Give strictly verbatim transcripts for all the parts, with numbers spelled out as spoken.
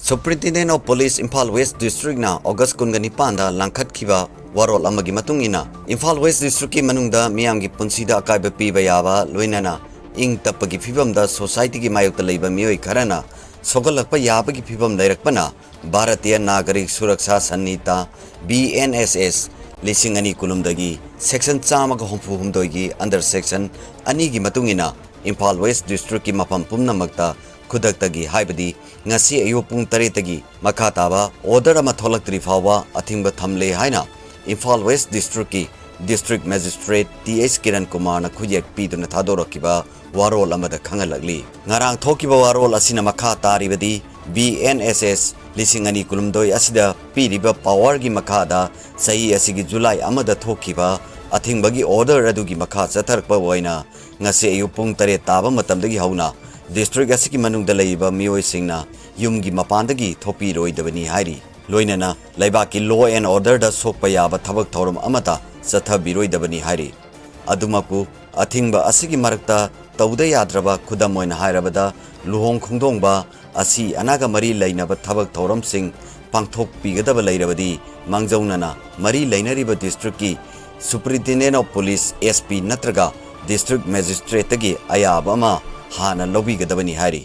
Superintendent of Police Imphal West Districtꯅ August ꯀꯨꯟꯒ ꯅꯤꯄꯥꯟꯗ ꯂꯥꯡꯈꯠꯈꯤꯕ ꯋꯥꯔꯣꯜ ꯑꯃꯒꯤ ꯃꯇꯨꯡ ꯏꯟꯅ, ꯏꯝꯐꯥꯜ ꯋꯦꯁ ꯗꯤꯁꯇ꯭ꯔꯤꯛꯀꯤ ꯃꯅꯨꯡꯗ ꯃꯤꯌꯥꯝꯒꯤ ꯄꯨꯟꯁꯤꯗ ꯑꯀꯥꯏꯕ ꯄꯤꯕ ꯌꯥꯕ, ꯂꯣꯏꯅꯅ ꯏꯪ ꯇꯞꯄꯒꯤ ꯐꯤꯕꯝꯗ ꯁꯣꯁꯥꯏꯇꯤꯒꯤ ꯃꯥꯌꯣꯛꯇ ꯂꯩꯕ ꯃꯤꯑꯣꯏ ꯈꯔꯅ ꯁꯣꯛꯍꯜꯂꯛꯄ ꯌꯥꯕꯒꯤ ꯐꯤꯕꯝ ꯂꯩꯔꯛꯄꯅ, ꯚꯥꯔꯇꯤꯌ ꯅꯥꯒꯔꯤꯛ ꯁꯨꯔꯛꯁꯥ ꯁꯟꯅꯤꯍꯤꯇꯥ, ꯕꯤ ꯑꯦꯟ ꯑꯦꯁ ꯑꯦꯁ, ꯂꯤꯁꯤꯡ ꯑꯅꯤ ꯀꯨꯟꯍꯨꯝꯗꯣꯏꯒꯤ section ꯆꯥꯝꯃꯒ ꯍꯨꯝꯐꯨ ꯍꯨꯝꯗꯣꯏꯒꯤ under section ꯑꯅꯤꯒꯤ ꯃꯇꯨꯡ ꯏꯟꯅ, ꯏꯝꯐꯥꯜ ꯋꯦꯁ ꯗꯤꯁꯇ꯭ꯔꯤꯛꯀꯤ ꯃꯐꯝ ꯄꯨꯝꯅꯃꯛꯇ ꯈꯨꯗꯛꯇꯒꯤ, ꯍꯥꯏꯕꯗꯤ ꯉꯁꯤ ꯑꯌꯨꯛ ꯄꯨꯡ ꯇꯔꯦꯠꯇꯒꯤ ꯃꯈꯥ ꯇꯥꯕ order ꯑꯃ ꯊꯣꯛꯂꯛꯇ꯭ꯔꯤ ꯐꯥꯎꯕ ꯑꯊꯤꯡꯕ ꯊꯝꯂꯦ ꯍꯥꯏꯅ ꯏꯝꯐꯥꯜ ꯋꯦꯁ ꯗꯤꯁꯇ꯭ꯔꯤꯛꯀꯤ district magistrate T H Kiran ꯀꯨꯃꯥꯔꯅ ꯈꯨꯌꯦꯛ ꯄꯤꯗꯨꯅ ꯊꯥꯗꯣꯔꯛꯈꯤꯕ ꯋꯥꯔꯣꯜ ꯑꯃꯗ ꯈꯪꯍꯜꯂꯛꯂꯤ꯫ ꯉꯔꯥꯡ ꯊꯣꯛꯈꯤꯕ ꯋꯥꯔꯣꯜ ꯑꯁꯤꯅ ꯃꯈꯥ ꯇꯥꯔꯤꯕꯗꯤ, ꯕꯤ ꯑꯦꯟ ꯑꯦꯁ ꯑꯦꯁ ꯂꯤꯁꯤꯡ ꯑꯅꯤ ꯀꯨꯟꯍꯨꯝꯗꯣꯏ ꯑꯁꯤꯗ ꯄꯤꯔꯤꯕ powerꯒꯤ ꯃꯈꯥꯗ ꯆꯍꯤ ꯑꯁꯤꯒꯤ ꯖꯨꯂꯥꯏ ꯑꯃꯗ ꯊꯣꯛꯈꯤꯕ ꯑꯊꯤꯡꯕꯒꯤ order ꯑꯗꯨꯒꯤ ꯃꯈꯥ ꯆꯠꯊꯔꯛꯄ ꯑꯣꯏꯅ ꯉꯁꯤ ꯑꯌꯨꯛ ꯄꯨꯡ ꯇꯔꯦꯠ ꯇꯥꯕ ꯃꯇꯝꯗꯒꯤ ꯍꯧꯅ ꯗꯤꯁꯇ꯭ꯔꯤꯛ ꯑꯁꯤꯒꯤ ꯃꯅꯨꯡꯗ ꯂꯩꯔꯤꯕ ꯃꯤꯑꯣꯏꯁꯤꯡꯅ ꯌꯨꯝꯒꯤ ꯃꯄꯥꯟꯗꯒꯤ ꯊꯣꯛꯄꯤꯔꯣꯏꯗꯕꯅꯤ ꯍꯥꯏꯔꯤ꯫ ꯂꯣꯏꯅꯅ ꯂꯩꯕꯥꯛꯀꯤ law and orderꯗ ꯁꯣꯛꯄ ꯌꯥꯕ ꯊꯕꯛ ꯊꯧꯔꯝ ꯑꯃꯠꯇ ꯆꯠꯊꯕꯤꯔꯣꯏꯗꯕꯅꯤ ꯍꯥꯏꯔꯤ꯫ ꯑꯗꯨꯃꯛꯄꯨ, ꯑꯊꯤꯡꯕ ꯑꯁꯤꯒꯤ ꯃꯔꯛꯇ ꯇꯧꯗ ꯌꯥꯗ꯭ꯔꯕ ꯈꯨꯗꯝ ꯑꯣꯏꯅ ꯍꯥꯏꯔꯕꯗ, ꯂꯨꯍꯣꯡ ꯈꯣꯡꯗꯣꯡꯕ, ꯑꯁꯤ ꯑꯅꯥꯒ ꯃꯔꯤ ꯂꯩꯅꯕ ꯊꯕꯛ ꯊꯧꯔꯝꯁꯤꯡ ꯄꯥꯡꯊꯣꯛꯄꯤꯒꯗꯕ ꯂꯩꯔꯕꯗꯤ, ꯃꯥꯡꯖꯧꯅꯅ ꯃꯔꯤ ꯂꯩꯅꯔꯤꯕ ꯗꯤꯁꯇ꯭ꯔꯤꯛꯀꯤ Superintendent of Police, S P, ꯅꯠꯇ꯭ꯔꯒ ꯗꯤꯁꯇ꯭ꯔꯤꯛ ꯃꯦꯖꯤꯁꯇ꯭ꯔꯦꯠꯇꯒꯤ ꯑꯌꯥꯕ ꯑꯃ ꯍꯥꯟꯅ ꯂꯧꯕꯤꯒꯗꯕꯅꯤ ꯍꯥꯏꯔꯤ꯫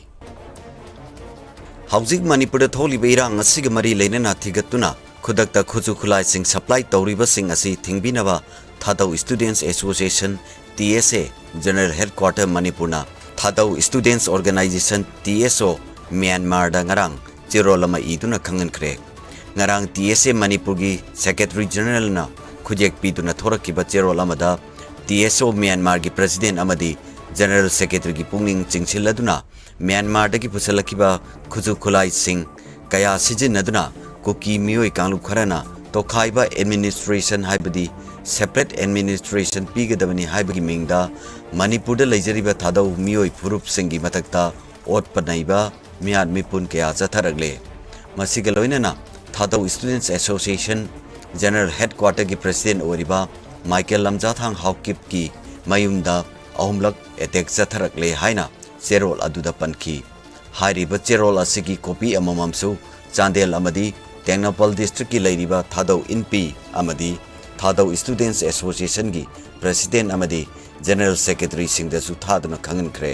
ꯍꯧꯖꯤꯛ ꯃꯅꯤꯄꯨꯔꯗ ꯊꯣꯛꯂꯤꯕ ꯏꯔꯥꯡ ꯑꯁꯤꯒ ꯃꯔꯤ ꯂꯩꯅꯅ ꯊꯤꯒꯠꯇꯨꯅ ꯈꯨꯗꯛꯇ ꯈꯨꯠꯁꯨ ꯈꯨꯠꯂꯥꯏꯁꯤꯡ supply ꯇꯧꯔꯤꯕꯁꯤꯡ ꯑꯁꯤ ꯊꯤꯡꯕꯤꯅꯕ ꯊꯥꯗꯧ Students Association, T S A, General Headquarter ꯃꯅꯤꯄꯨꯔꯅ ꯊꯥꯗꯧ Students Organization, T S O, ꯃ꯭ꯌꯥꯟꯃꯥꯔꯗ ꯉꯔꯥꯡ ꯆꯦꯔꯣꯜ ꯑꯃ ꯏꯗꯨꯅ ꯈꯪꯍꯟꯈ꯭ꯔꯦ꯫ ꯉꯔꯥꯡ T S A ꯃꯅꯤꯄꯨꯔꯒꯤ Secretary Generalꯅ ꯈꯨꯌꯦꯛ ꯄꯤꯗꯨꯅ ꯊꯣꯔꯛꯈꯤꯕ ꯆꯦꯔꯣꯜ ꯑꯃꯗ, T S O ꯃ꯭ꯌꯥꯟꯃꯥꯔꯒꯤ President ꯑꯃꯗꯤ General Secretaryꯒꯤ ꯄꯨꯛꯅꯤꯡ ꯆꯤꯡꯁꯤꯜꯂꯗꯨꯅ, ꯃ꯭ꯌꯥꯟꯃꯥꯔꯗꯒꯤ ꯄꯨꯁꯤꯜꯂꯛꯈꯤꯕ ꯈꯨꯠꯁꯨ ꯈꯨꯠꯂꯥꯏꯁꯤꯡ ꯀꯌꯥ ꯁꯤꯖꯤꯟꯅꯗꯨꯅ ꯀꯨꯀꯤ ꯃꯤꯑꯣꯏ ꯀꯥꯡꯂꯨꯞ ꯈꯔꯅ ꯇꯣꯈꯥꯏꯕ administration, ꯍꯥꯏꯕꯗꯤ separate administration ꯄꯤꯒꯗꯕꯅꯤ ꯍꯥꯏꯕꯒꯤ ꯃꯤꯡꯗ ꯃꯅꯤꯄꯨꯔꯗ ꯂꯩꯖꯔꯤꯕ ꯊꯥꯗꯧ ꯃꯤꯑꯣꯏ ꯐꯨꯔꯨꯞꯁꯤꯡꯒꯤ ꯃꯊꯛꯇ ꯑꯣꯠꯄ ꯅꯩꯕ ꯃꯤꯍꯥꯠ ꯃꯤꯄꯨꯟ ꯀꯌꯥ ꯆꯠꯊꯔꯛꯂꯦ꯫ ꯃꯁꯤꯒ ꯂꯣꯏꯅꯅ ꯊꯥꯗꯧ Students Association General Headquarterꯒꯤ President ꯑꯣꯏꯔꯤꯕ ꯃꯥꯏꯀꯦꯜ ꯂꯝꯖꯥꯊꯥꯡ ꯍꯥꯎꯀꯤꯞꯀꯤ ꯃꯌꯨꯝꯗ ꯑꯍꯨꯝꯂꯛ attack ꯆꯠꯊꯔꯛꯂꯦ ꯍꯥꯏꯅ ꯆꯦꯔꯣꯜ ꯑꯗꯨꯗ ꯄꯟꯈꯤ꯫ ꯍꯥꯏꯔꯤꯕ ꯆꯦꯔꯣꯜ ꯑꯁꯤꯒꯤ copy ꯑꯃꯃꯝꯁꯨ ꯆꯥꯟꯗꯦꯜ ꯑꯃꯗꯤ ꯇꯦꯡꯅꯧꯄꯜ districtꯀꯤ ꯂꯩꯔꯤꯕ ꯊꯥꯗꯧ ꯏꯟꯄꯤ ꯑꯃꯗꯤ ꯊꯥꯗꯧ Students Associationꯒꯤ President ꯑꯃꯗꯤ General Secretaryꯁꯤꯡꯗꯁꯨ ꯊꯥꯗꯨꯅ ꯈꯪꯍꯟꯈ꯭ꯔꯦ꯫